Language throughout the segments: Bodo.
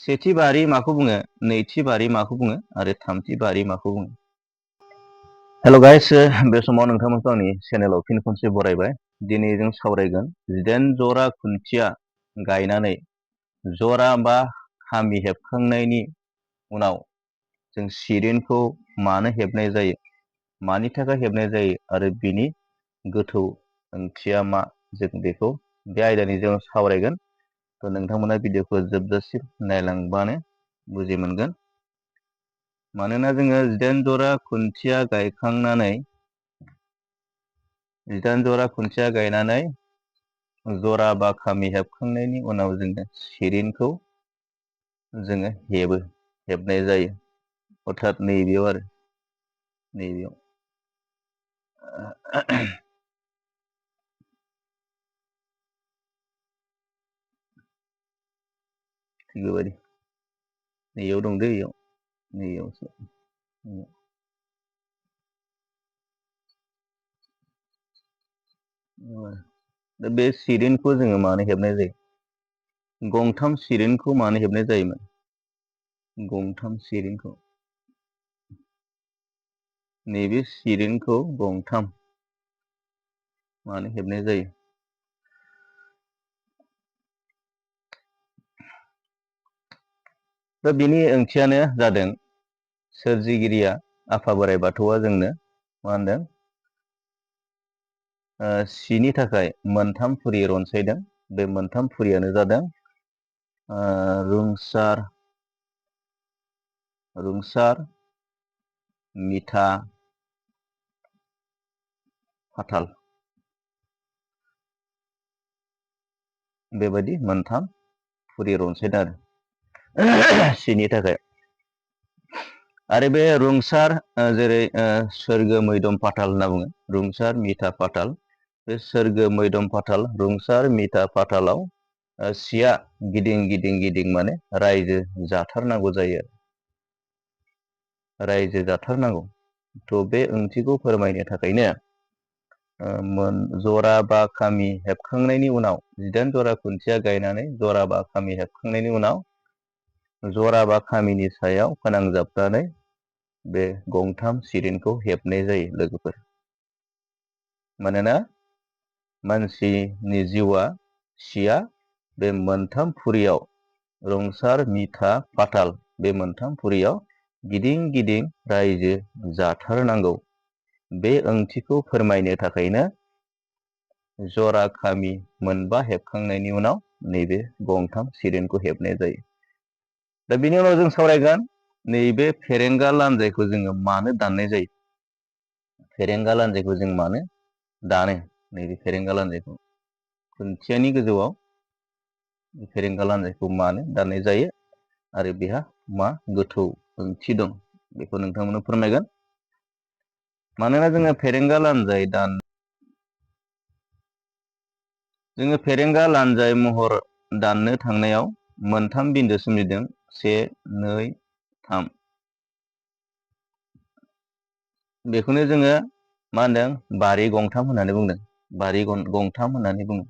सेथि बारि माखौ बुङो, नैथि बारि माखौ बुङो आरो थामथि बारि माखौ बुङो? हेल' गाइस, बे समाव नोंथांमोनखौ आंनि चेनेलाव फिन खनसे बरायबाय। दिनै जों सावरायगोन जिदाइन जरा खुन्थिया गायनानै जरा बा खामि हेबखांनायनि उनाव जों सिरिनखौ मानो हेबनाय जायो, मानि थाखाय हेबनाय जायो आरो बिनि गोथौ ओंथिया मा, जों बेखौ बे आयदानि जों सावरायगोन। थ' नोंथांमोना भिडिअखौ जोबजासिम नायलांबानो बुजि मोनगोन। मानोना जोङो जिदाइन जरा खुन्थिया गायनानै जरा बा खामि हेबखांनायनि उनाव जोङो सिरिनखौ जोङो हेबनाय जायो। अर्थात नैबेयाव आरो नैबेयाव थिग बेबायदि नैयाव दं दै, इयाव नैयावसो दा बे सिरिनखौ जोङो मानो हेबनाय जायो? गंथाम सिरिनखौ मानो हेबनाय जायोमोन? गंथाम सिरिनखौ, नैबे सिरिनखौ गंथाम मानो हेबनाय जायो? दा बिनि ओंथियानो जादों, सोरजिगिरिया आफा बोराइ बाथौआ जोंनो मा होनदों, सिनि थाखाय मोनथाम फुरि रनसायदों। बे मोनथाम फुरियानो जादों रुंसार, मिथा, फाथाल। बेबायदि मोनथाम फुरि रनसायदों आरो सिनि थाखाय। आरो बे रुंसार, जेरै सोरगो मैदम फाथाल होनना बुङो, रुंसार मिथा फाथाल। बे सोरगो मैदम फाथाल, रुंसार मिथा फाथालाव सिया गिदिं गिदिं माने रायजो जाथारनांगौ जायो। रायजो जाथारनांगौ। थ' बे ओंथिखौ फोरमायनो थाखायनो जरा बा खामि हेबखांनायनि उनाव, जिदाइन जरा खुन्थिया गायनानै जरा बा खामि हेबखांनायनि उनाव जरा बा खामिनि सायाव फोनांजाबनानै बे गंथाम सिरिनखौ हेबनाय जायो लोगोफोर। मानोना मानसिनि जिउआ, सिया बे मोनथाम फुरियाव, रुंसार मिथा फाथाल, बे मोनथाम फुरियाव गिदिं गिदिं रायजो जाथारनांगौ। बे ओंथिखौ फोरमायनो थाखायनो जरा खामि मोनबा हेबखांनायनि उनाव नैबे गंथाम सिरिनखौ हेबनाय जायो। दा बिनि उनाव जों सावरायगोन, नैबे फेरेंगा लानजायखौ जोङो मानो दाननाय जायो? फेरेंगा लानजायखौ जों मानो दानो? नैबे फेरेंगा लानजायखौ खुन्थियानि गोजौआव फेरेंगा लानजायखौ मानो दाननाय जायो आरो बेहा मा गोथौ ओंथि दं, बेखौ नोंथांमोननो फोरमायगोन। मानोना जोङो फेरेंगा लानजाय महर दाननो थांनायाव मोनथाम बिन्दो सोमजिदों। 1, 2, 3। बेखौनो जोङो मा होनदों? बारि गंथाम होननानै बुंदों। बारि गंथाम होननानै बुङो।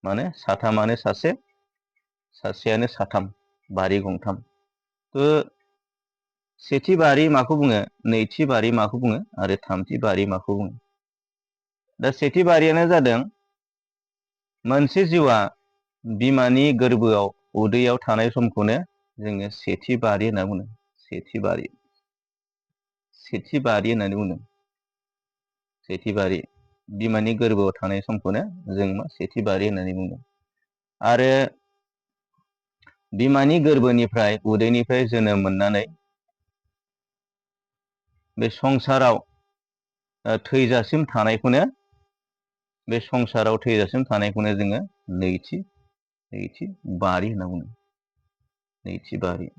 माने साथामानो सासे, सासेयानो साथाम, बारि गंथाम। सेथि बारि माखौ बुङो, नैथि बारि माखौ बुङो आरो थामथि बारि माखौ बुङो? दा सेथि बारियानो जादों, मोनसे जिउआ बिमानि गोरबोआव, उदैयाव थानाय समखौनो जोङो सेथि बारि होनना बुङो। सेथि बारि होननानै बुंदों। सेथि बारि, बिमानि गोरबोआव थानाय समखौनो जों मा सेथि बारि होननानै बुंदों। आरो बिमानि गोरबोनिफ्राय, उदैनिफ्राय जोनोम मोननानै बे संसाराव थैजासिम थानायखौनो, बे संसाराव थैजासिम थानायखौनो जोङो नैथि बारि होनना बुङो। नैथि बारि।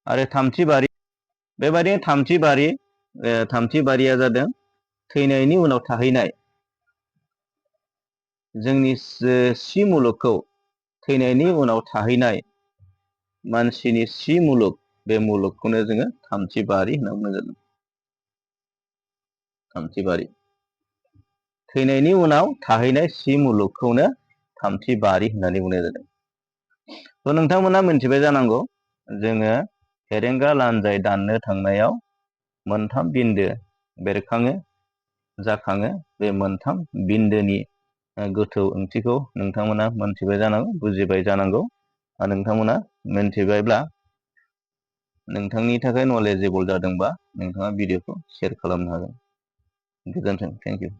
आरो थामथि बारि, बेबायदिनो थामथि बारिया जादों थैनायनि उनाव थाहैनाय, जोंनि सि मुलुगखौ थैनायनि उनाव थाहैनाय मानसिनि सि मुलुग, बे मुलुगखौनो जोङो थामथि बारि होनना बुंनाय जादों। थामथि बारि। थैनायनि उनाव थाहैनाय सि मुलुगखौनो थामथि बारि होननानै बुंनाय जादों। थ' नोंथांमोना मिथिबाय जानांगौ जोङो फेरेंगा लानजाय दाननो थांनायाव मोनथाम बिन्दो बेरखाङो जाखाङो। बे मोनथाम बिन्दोनि गोथौ ओंथिखौ नोंथांमोना मोनथिबाय जानांगौ, बुजिबाय जानांगौ। आरो नोंथांमोना मोनथिबायब्ला नोंथांनि थाखाय नलेजेबल जादोंबा नोंथाङा भिडिअखौ शेयार खालामनो हागोन। गोजोन्थों। Thank you.